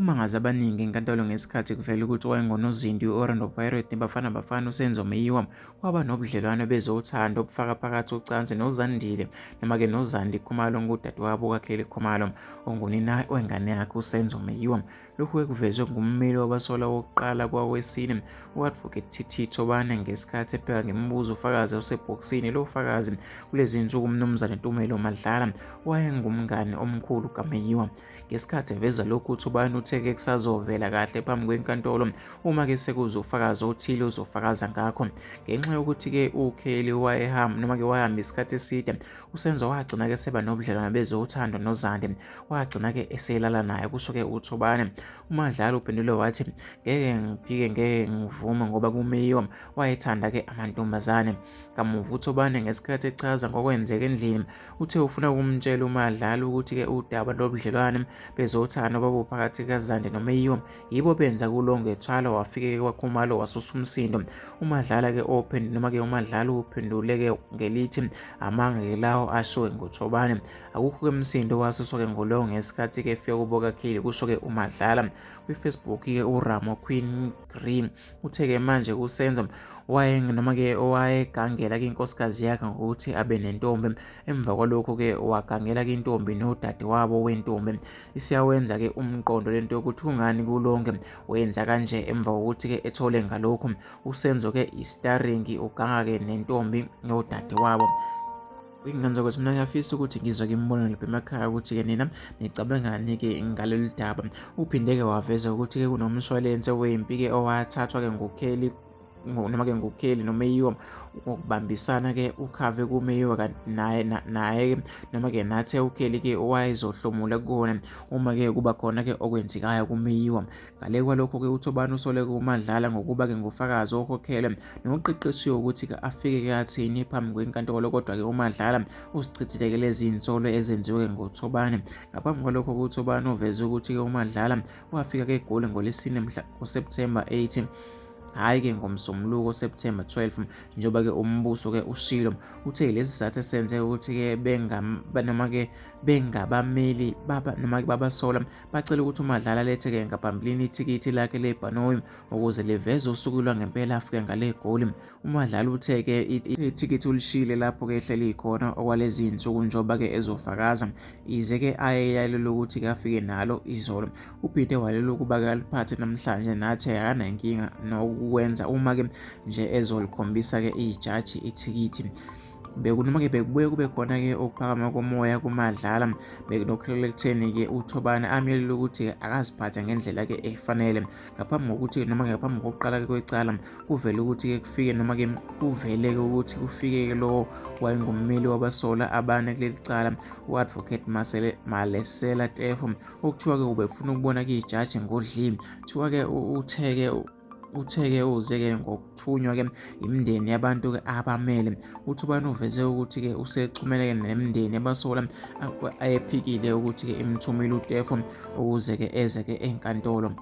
Kumangaze abaningi enkantolo ngesikhathi kuvela ukuthi owayengunozinti we-Orlando Pirates neBafana Bafana uSenzo Meyiwa waba nobudlelwano bezothando obufaka phakathi ucansi noZandile noma-ke noZandi Khumalo ongudadewabo kaKelly Khumalo ongunina wengane yakhe uSenzo Meyiwa. Lokhu kuvezwe ngummeli wabasolwa wokuqala kwawesine u-Advocate TT Thobane ngesikhathi epheka ngemibuzo ufakazi osebhokisini. Lo fakazi kulezi zinsuku uMnumzane Tumelo Madlala wayengumngani omkhulu kaMeyiwa. Ngesikhathi eveza lokhu uThobane uthe-ke kusazovela kahle phambi kwenkantolo uma-ke sekuzofakaza othile ozofakaza ngakho. Ngenxa yokuthi-ke uKelly wayehamba noma-ke wahamba isikhathi eside, uSenzo wagcina-ke seba nobudlelwano bezothando noZandi. Wagcina-ke eselala naye, kusho-ke uThobane. UMadlala uphendule wathi, Ngeke ngiphike ngeke ngivume ngoba kuMeyiwa wayethanda-ke amantombazane. Kamuva uThobane ngesikhathi echaza ngokwenzeka endlini, Uthe ufuna ukumtshela uMadlala ukuthi-ke udaba lobudlelwane bezothando obabuphakathi kukaZandi noMeyiwa yibo benza kuLongwe Thwala wafike-ke kwaKhumalo wasusa umsindo. UMadlala-ke ophendule noma-ke uMadlala uphendule-ke ngelithi amanga-ke lawo ashiwe nguThobane. Akukho-ke msindo owasuswa-ke nguLongwe ngesikhathi-ke efika kubo kaKelly, kusho-ke uMadlala. KwiFacebook-ke uRamo Queen Green Uthe-ke manje uSenzo noma-ke owayegangela kwinkosikazi yakhe ngokuthi abe nentombi. Emva kwalokho-ke wagangela kwintombi nodadewabo wentombi. Isiyawenza-ke umqondo lento yokuthi kungani kuLonke wenza kanje emva kokuthi-ke ethole ngalokhu. USenzo-ke istaringi uganga-ke nentombi nodadewabo. Ingane zakwethu mina ngiyafisa ukuthi ngizwe-ke imibono lapha emakhaya ukuthi-ke nina nicabangani-ke ngalolu daba. Uphinde-ke waveza ukuthi-ke kunomshwalense wempi-ke owathathwa-ke nguKelly noma-ke nguKelly noMeyiwa ngokubambisana-ke ukhave kuMeyiwa kanti naye naye-ke noma-ke nathe uKelly-ke wayezohlomula kuwona uma-ke kuba khona-ke okwenzekayo kuMeyiwa. Ngale kwalokho-ke uThobani usole-ke uMadlala ngokuba-ke ngufakazi okhokhelwe noqeqeshiwe ukuthi-ke afike-ke athini phambi kwenkantolo kodwa-ke uMadlala usichithile-ke lezi zinsolo ezenziwe ngoThobani. Ngaphambi kwalokho-ke uThobani uveze ukuthi-ke uMadlala wafika-ke eGoli ngoLwesine mhla kuSepthemba 8 hhayi-ke ngoMsombuluko September 12 njengoba-ke umbuso-ke ushilo. Uthe lesi sizathu esenze ukuthi-ke noma-ke bengabameli baba noma-ke babasola Bacela ukuthi uMadlala alethe-ke ngaphambilini ithikithi lakhe lebhanoyi ukuze liveze usuku lwangempela afike ngale eGoli. UMadlala uthe-ke ithikithi ulishiyile lapho-ke ehleli khona okwalezi zinsuku njengoba-ke ezofakaza. Yize-ke ayeyalelwe ukuthi-ke afike nalo izolo. Uphinde walelwa ukuba-ke aliphathe namhlanje nathe akanankinga nokukwenza uma-ke nje ezolikhombisa-ke ijaji ithikithi. Bekunoma-ke bekubuye kube khona-ke ukuphakama komoya kuMadlala bekunokukholela ekutheni-ke uThobane amyelele ukuthi akaziphathe ngendlela-ke efanele ngaphambi kokuthi noma ngaphambi kokuqala-ke kwecala kuvele ukuthi-ke kufike noma-ke kuvele-ke ukuthi kufike-ke lowo wayengummeli wabasola abane kuleli cala u-advocate Malesela Tefo okuthiwa-ke ubefuna ukubona-ke ijaji ngodlimi kuthiwa-ke uthe-ke Uthe-ke uze-ke ngokuthunywa-ke imindeni yabantu-ke abamele. UThubani uveze ukuthi-ke usexhumene-ke nemindeni yabasola ayephikile ukuthi-ke imthumile uTefo ukuze-ke eze-ke enkantolo.